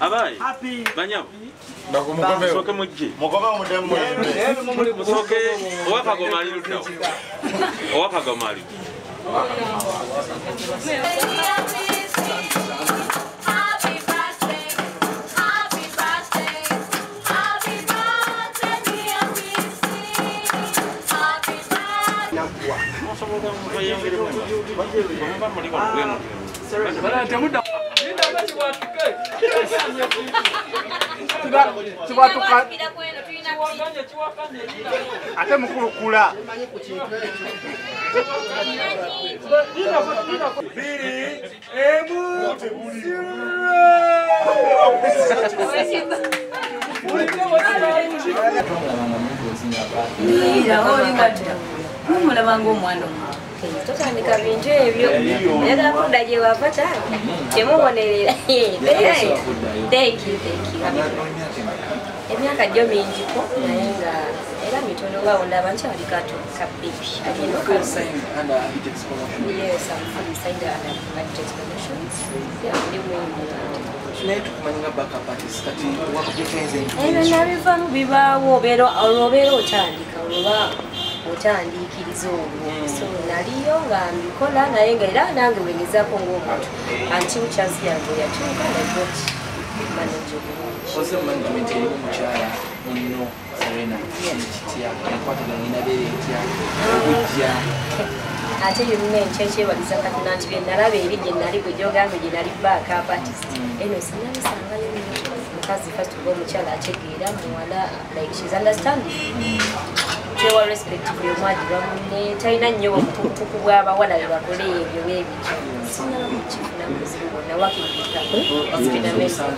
Abayi banyabo musoke mujje musoke owakagoma ali luddawo owakagoma ali. Ate mukulu kula biri emu Mulabanga omwana omuto totandika bintu ebyo oyagala kudda gye wava taata temubonerera. Thank you, thank you. Emyaka gyo mingiko naye nga era mitono nga ondaba nkyali kato ka baby. Yes, I'm fully signed under Aditex Promotions. Yeah, ndi ebyo nabivaamu bibaawo olwobeera otandika olwoba otandiikiriza olwo. So naliyo nga mbikola naye nga era nange wengezaako ng'omuntu until chance yange yatuuka and I got manager bulungi. Oze management erimu mukyala munno Serena kitya enkwatagana enabeera etya okujja ate yonna enkyekyebaliza Katonda nti bye nalaba eri gye nali gwe gyogambye gye nali backup artist eno sinnabisangayo nnyo. Mukazi first of all mukyala ategeera muwala like she's understanding tewa respect buli omu agiwa munne talina nnyo obukukuku bw'abawala bwe bakola ebyo bwebityo sinaba kukifuna buzibu bwonna working with her. It's been amazing.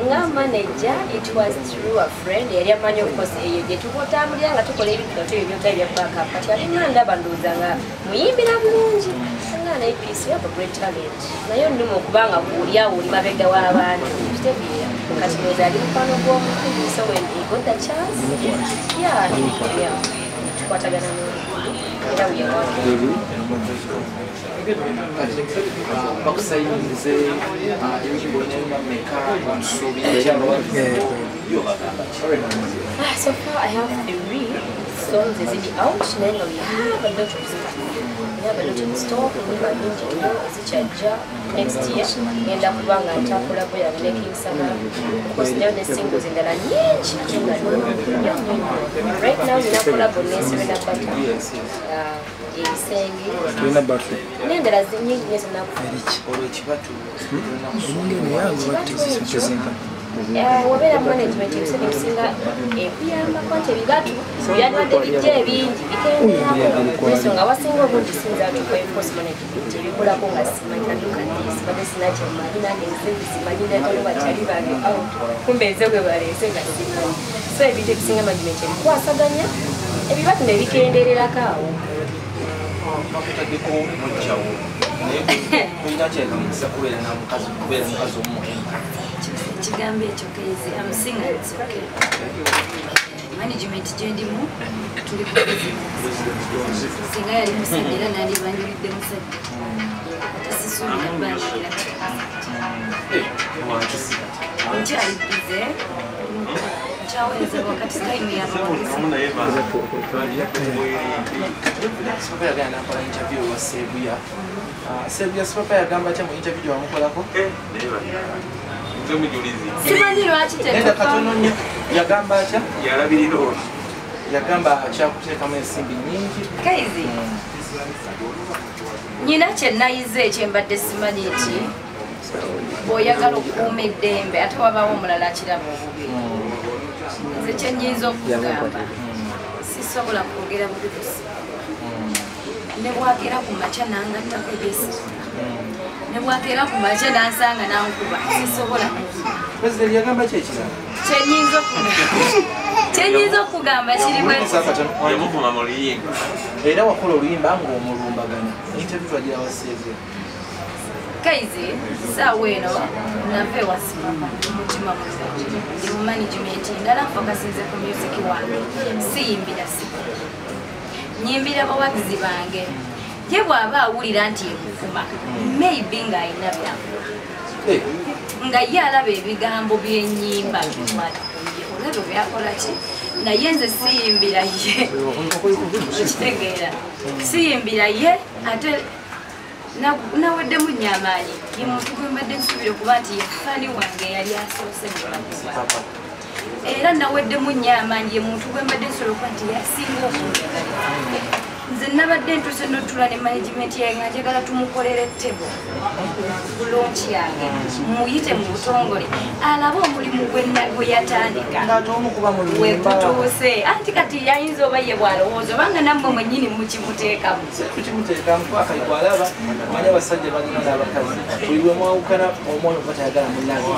Nga manager it was through a friend yali amanyi of course eyo gye tukotambulira nga tukola ebintu gato ebyo byogga ebya backup kati alinga ndaba ndowooza nga muyimbira bulungi nga naye peace you have a great talent naye nnuma okubanga oli awo oli mabega w'abantu kitegeera kati ndowooza ali mukwano gw'omukulu so when he got the chance yeah yeah tukwatagana n'omukulu era we are working. Bakusayinize ebiyimba olina mmeka omusuubira So far I have 3 songs eziri out naye nga we have a lot of stuff. We have a lot in stock, ennyimba nyingi nnyo ezikyajja next year ngenda kuba nga ntakola boy yange ne King Saha. Of course nayo ne singles endala nyingi ate nga nnyo nnyo nnyo. Right now nina collabo ne Serena Bata ebisenge n'endala nyingi nnyo olwekibatu wabeera management ebiseera ebisinga ekuyambako nti ebibatu byandibadde bijja ebingi bikenderako ensonga awasinga obungi sinza tukoenforce management ebikolako nga simanyi naduka this badde sinakyemanyi nange nze simanyi natolo bakyali bange out kumbe nze gwe baleese nga simanyi so ebintu ebisinga management ebikwasaganya ebibatu ne bikendererako awo. Bakutaddeko mujjawo naye tolina kyeyagala kubeera na mukazi kubeera mukazi omu. Ekigambo ekyo Keizi, I'm single, it's okay. Management gye ndimu tuli ku business. Singa yali musajja era nandibanjulidde musajja. Ate sisuubira bbanjulira nkyali bize nkyaweereza wakati time y'abawagizi. Sipapa yagenda nakola interview wa Sebuya. Sebuya Sipapa yagamba atya mu interview gye wamukolako? Simanyi lwaki Nenda katono nnyo yagamba atya? Yalabirira olwo. Yagamba akyakuteekamu ensimbi nnyingi. Keizi, nyina kye nayize ekyembadde simanyi nti bw'oyagala okukuuma eddembe ate wabaawo omulala akiraba obubi. Nze kye nnyinza okugamba sisobola kwogera bubi ku Sipapa. Ne bw'akeera ku makya n'angattako ebyesibu. Ne bw'akeera ku makya n'ansanga n'ankuba sisobola kuvuma. Pulezidenti yagamba ki ekirala? Kye nnyinza okugamba kiri bwe Yamuvuma mu luyimba. Era wakola oluyimba ng'omulumbagana. Interview twagira wa Sebuya. Keizi, saawa eno nava ewa Sipapa omutima mulungi. Ndi mu management ndala nfokasinze ku music wange siyimbira Sipapa. Nyimbira bawagizi bange. Ye bw'aba awulira nti emuvuma maybe ng'alina by'akola. Nga ye alaba ebigambo by'ennyimba bikwata ku ye, olaba byakola ki? Naye nze siyimbira ye, okitegeera, siyimbira ye ate naweddemu nnyo amaanyi. Ye muntu gwe mbadde nsuubira okuba nti ye fan wange yali asoose mu bulamu bwange, era naweddemu nnyo amaanyi. Ye muntu gwe mbadde nsuubira okuba nti yasinga okunjagala. Nze nabadde ntuuse n'otula ne management yange nga njagala tumukolere table ku launch yange, muyite mu butongole alabe omulimu gwe yatandika Ng'ate omukuba mu luyimba. Wekutuuse. Anti kati yayinza oba ye bw'alowooza obanga nammwe mwennyini mukimuteekamu. Tukimuteekamu kuba kali bw'alaba manyi abasajja balina n'abakazi buli lwe mwawukana omwoyo oba tayagala munnange.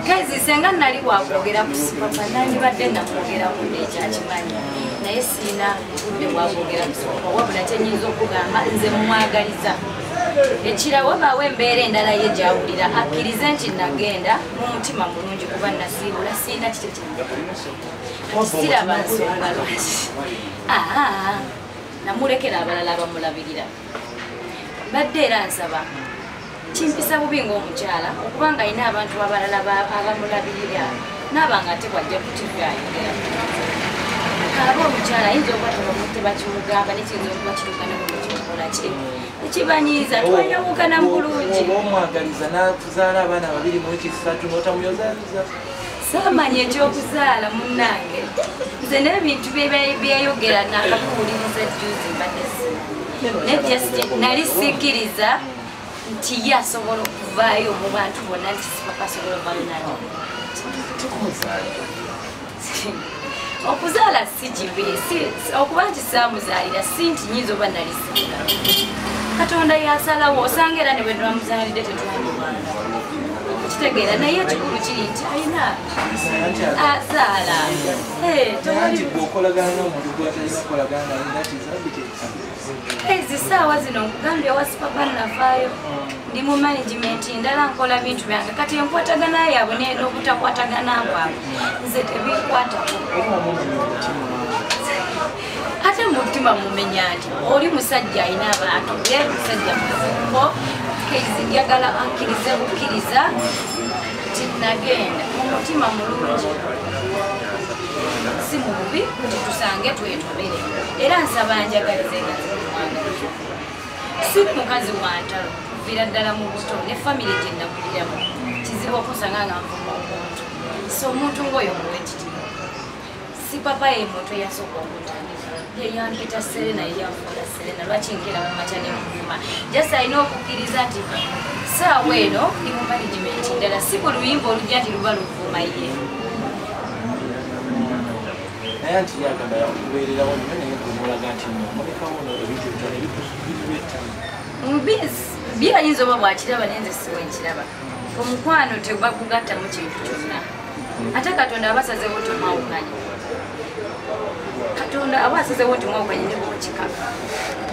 Kezi senga nali wakwogera ku Sipapa nandibadde namwogerako nekyakimanyi, naye siina budde bwakwogera ku Sipapa. Wabula kyenyinza okugamba nze mumwagaliza ekira wabaawo embeera endala ye gyawulira akkirize nti nagenda mu mutima mulungi kuba nasiibula siina kiki siraba nsonga lwaki namulekera abalala abamulabirira. Mbadde era nsaba kimpisa bubi ng'omukyala okubanga alina abantu abalala abamulabirira naabanga ate bwajja ku TV ayogera. Kaaba omukyala ayinza okuba tebakimugamba nekiyinza okuba kituuka ne bwekikola ki ekibanyiiza twayawukana mu bulungi. Oba omwagaliza n'akuzaala abaana babiri mu wiiki 3 n'otamuyozayoza. Saamanya ekyokuzaala munnange, nze n'ebintu byeyogera naakabiwuliriza jjuzi mbadde simanyi, naye just nali sikkiriza nti ye asobola okuvaayo mu bantu bonna nti Sipapa asobola ovaayo nani. Okuzaala si kibi, okuba nti saamuzaalira si nti nnyinza oba nali singa. Katonda yasalawo osanga era ne bwe twamuzaalidde tetwandibwanga. Kitegeera, naye ekikulu kiri nti alina azaala. Anti bw'okolagana n'omuntu gw'atalina kukolagana naye that is habit. Ezi ssaawa zino nkugambye owa Sipapa navaayo, ndi mu management ndala nkola bintu byange. Kati enkwatagana yaabwe n'obutakwatagana bwabwe nze tebinkwatako. Oba omumenya omutima. Ate mu mutima mumenya nti oli musajja alina abantu ye musajja mufumbo. Kezi njagala akkirize bukkiriza nti nagenda mu mutima mulungi si mu bubi nti tusange twetobere, era nsaba njagalize nga nze si mukazi wa ntalo kuviira ddala mu buto ne famire gye nakuliramu kizibu okusanga nga nvuma omuntu. So omuntu ng'oyo muwe ekitiibwa. Sipapa ye muntu eyasooka okuntandika, ye yampita Serena, ye yanfuula Serena. Lwaki nkeera mu makya ne muvuma? Just alina okukkiriza nti ssaawa eno ndi mu management ndala, si buli luyimba olujja nti luba luvuma ye. Naye anti ye agamba yakubeererawo nnyo naye gwe n'olaga nti nno omulekawo no ebintu ebitono ebikubeetamu. Bye ayinza oba bw'akiraba naye nze si bwe nkiraba. Omukwano tebagugattamu kintu kyonna. Ate Katonda aba asazeewo nti omwawukanye. Katonda aba asazeewo nti mwawukanye ne bw'okikaka.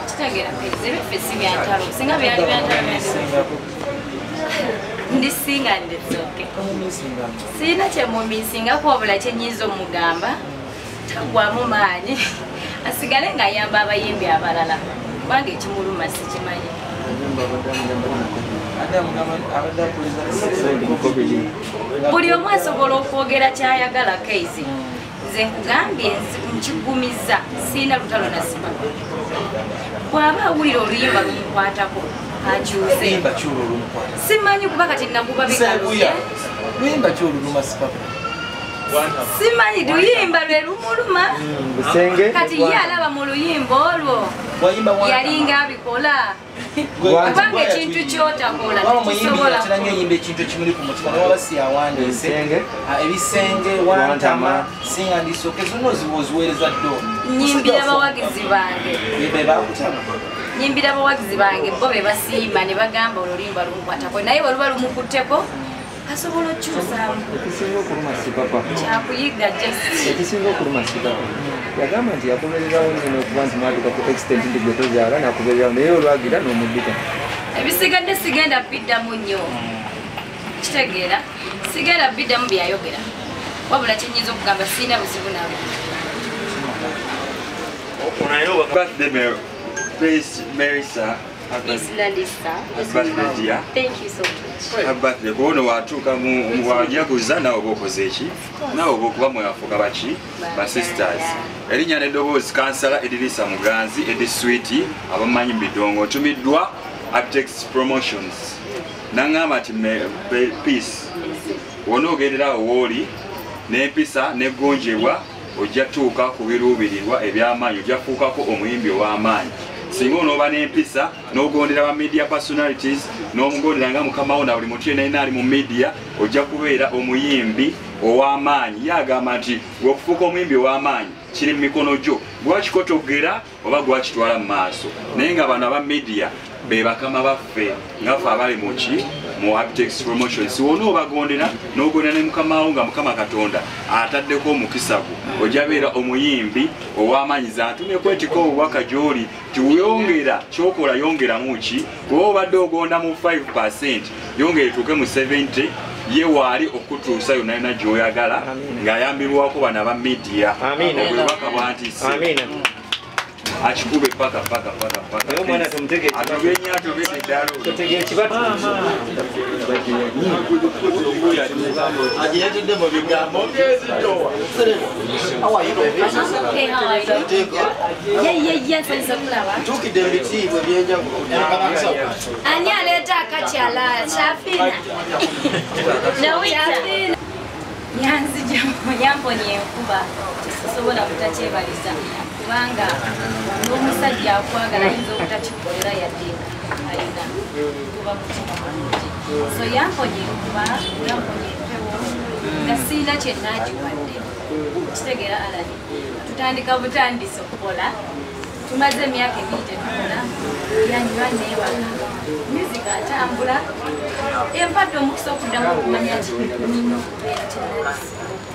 Kitegeera Kezi, ebiffe si bya ntalo. Singa byali bya ntalo ndi singa ndetsoke. Sirina kye mumisingako wabula kye nnyinza omugamba taggwamu maanyi asigale ng'ayamba abayimbi abalala kubanga ekimuluma sikimanyi. Buli omu asobola okwogera ky'ayagala Kezi. Nze nkugambye nkigumiza sirina lutalo na Sipapa. Bw'aba awulira oluyimba lumukwatako akyuse. Luyimba ki olwo olumukwatako? Simanyi kuba kati nakuba bigalo. Luyimba ki oluluma Sipapa? Simanyi luyimba lwe lumuluma. Kati ye alaba mu luyimba olwo yalinga abikola. Kubanga ekintu ky'otakola tekisobola. Yatera ng'eyimba ekintu ekimuli ku mutima ne waba si yawandiise. Ebisenge, wantama, singa ndisooke zonna oziweereza ddooni. Nnyimbira bawagizi bange. Be baakutama. Nnyimbira bawagizi bange bo be basiima ne bagamba oluyimba lumukwatako, naye bwe luba lumukutteko asobola okukyusaamu. Ekisinga okuluma Sipapa. Kyakuyiga just. Ekisinga okuluma Sipapa. Yagamba nti yakubeererawo nnyo okuba nti mwatuuka ku extent nti gwe tozaala n'akubeererawo naye olwagira n'omuddika. Ebisigadde sigenda biddamu nnyo. Kitegeera sigenda biddamu byayogera. Wabula kye nnyinza okugamba sirina buzibu nabwo. Birthday, Mary, please, Mary, sir. Peace Nandisa. Birthday dear. Thank you so much. Happy birthday. Kuno watuuka mu wajaguza nawe oba okoze eki? Nawe oba okuba mwewafuuka baki? Ba sisters. Erinnya n'eddoboozi Kansala Edirisa Muganzi, Edi Sweet, abamanyi mu bidongo. Ntumiddwa Abtex Promotions. Nangamba nti peace. Wonoogerera awo w'oli n'empisa n'eggonjebwa ojja tuuka ku biruubirirwa eby'amaanyi, ojja fuukako omuyimbi ow'amaanyi. Singa onooba n'empisa n'ogondera ba media personalities n'omugondera nga mukama wo na buli muntu yenna yenna ali mu media, ojja kubeera omuyimbi ow'amaanyi. Ye agamba nti gwe okufuuka omuyimbi ow'amaanyi kiri mu mikono gyo, gwakikotogera oba gwakitwala mu maaso. Naye nga bano aba media be bakama baffe nga ffe abali mu ki mu Abtex Promotions. Wonna obagondera n'ogondera ne mukama wo nga Mukama Katonda ataddeko omukisa gwo, ojja beera omuyimbi ow'amaanyi. Zantumye kwetika obubaka gy'oli nti weyongera ky'okola yongeramu ki, bw'oba obadde ogonda mu 5% yongera etuuke mu 70, ye waali okutuusa yonna yonna gy'oyagala ng'ayambirwako bano aba media. Obubaka bwantisse. Akikube paka paka paka paka. Naye omwana tumutegeera. Atugenya atugedde eddala ono. Totegeera ekibatu. Agiretedde mu bigambo by'ezitowa. How are you, baby? Okay, how are you? Yeah, nsanyusa okulaba. Ntuukidde mu bitiibwa eby'enjawulo. Ani aleeta akakyala? Shafina. Shafina. Yanzija yamponya enkuba, sisobola butakyebaliza kubanga n'omusajja akwagala ayinza obutakikolera yadde alina kuba mutima mulungi. So yamponya enkuba, yamponya empewo nga sirina kye naagiwadde. Kitegeera Alani, tutandika butandisi okukola, tumaze emyaka ebiri tetukola, yanywa neebaka, music atambula, empadde omukisa okuddamu okumanya nti nina okubeera kye nali.